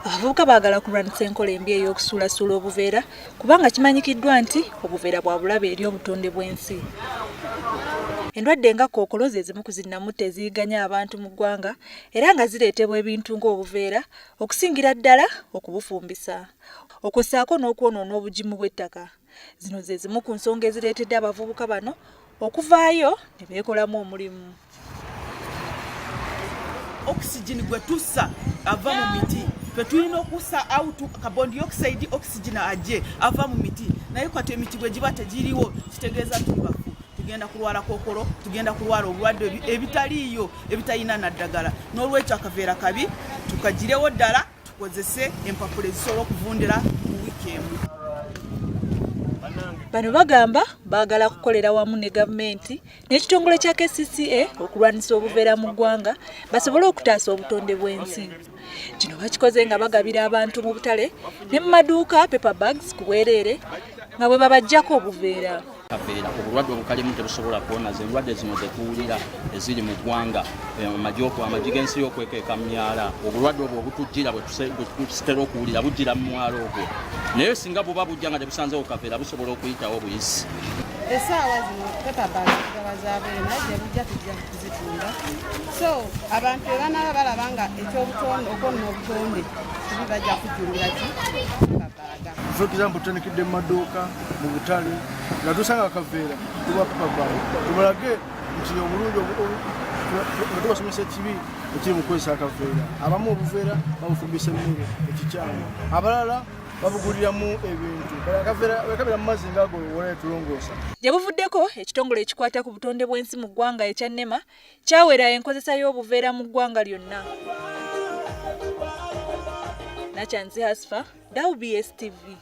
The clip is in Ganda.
Abavubuka baagala kulwanyisa enkola embi ey'okusuulasuula obuveera kubanga kimanyikiddwa nti obuveera bwa bulabe eri obutonde bw'ensi. Endwadde nga kookolo ze zimu ku zinnamutta eziyigganya abantu mu ggwanga era nga zireetebwa ebintu ng'obuveera okusingira ddala okubufumbisa okwo ssaako n'okwonoona obugimu bw'ettaka. Zino ze zimu ku nsonga ezireetedde abavubuka bano okuvaayo ne beekolamu omulimu. Oxygen gwe tussa ava mu miti, ffe tulina okussa out carbon dioxide, oxygen aje ava mu miti, naye kati emiti bwe giba tegiriwo kitegeeza tuli bafu, tugenda kulwala kokolo, tugenda kulwala obulwadde ebitaliiyo ebitalina naddagala. N'olwekyo akaveera kabi, tukagirewo ddala, tukozese empapula ezisobola okuvundira mu wiiki emu. Bano bagamba baagala kukolera wamu ne gavumenti n'ekitongole kya KCCA okulwanyisa obuveera mu ggwanga basobole okutaasa obutonde bw'ensi. Kino bakikoze nga bagabira abantu mu butale ne mu maduuka paper bags ku bwereere nga bwe babaggyako obuveera. Kaveera obulwadde obukalimu tebusobola kuwona, ze ndwadde zino zetuwulira eziri mu ggwanga, amagi g'ensi y'okwekeeka mu myala, obulwadde obwo obutujjira bwe tutera okuwulira bujjira mu mwala ogwo, naye singa buba bujja nga tebusanzewo kaveera busobola okuyitawo buyisi. Essaawa zino paper bag tugaba za bwereere, naye gye bujja tujja kuzitunda, so abantu bwe banaaba balaba nga ekyobutonde okwonna obutonde kibi bajja kujjumbira ki paper bag. For example, tutandikidde mu maduuka, mu butale, nga tusanga akaveera tuba paper bag tubalage nti obulungi nga tubasomesa ekibi ekiri mu kukozesa akaveera. Abamu obuveera babufumbisa emmere ekikyamu, abalala babuguliramu ebintu. Akaveera wekabeera mu mazzi ngaago wala tulongoosa. Gye buvuddeko, ekitongole ekikwata ku butonde bw'ensi mu ggwanga ekya NEMA kyawera enkozesa y'obuveera mu ggwanga lyonna. Nakyanzi Hasfa, WBS TV.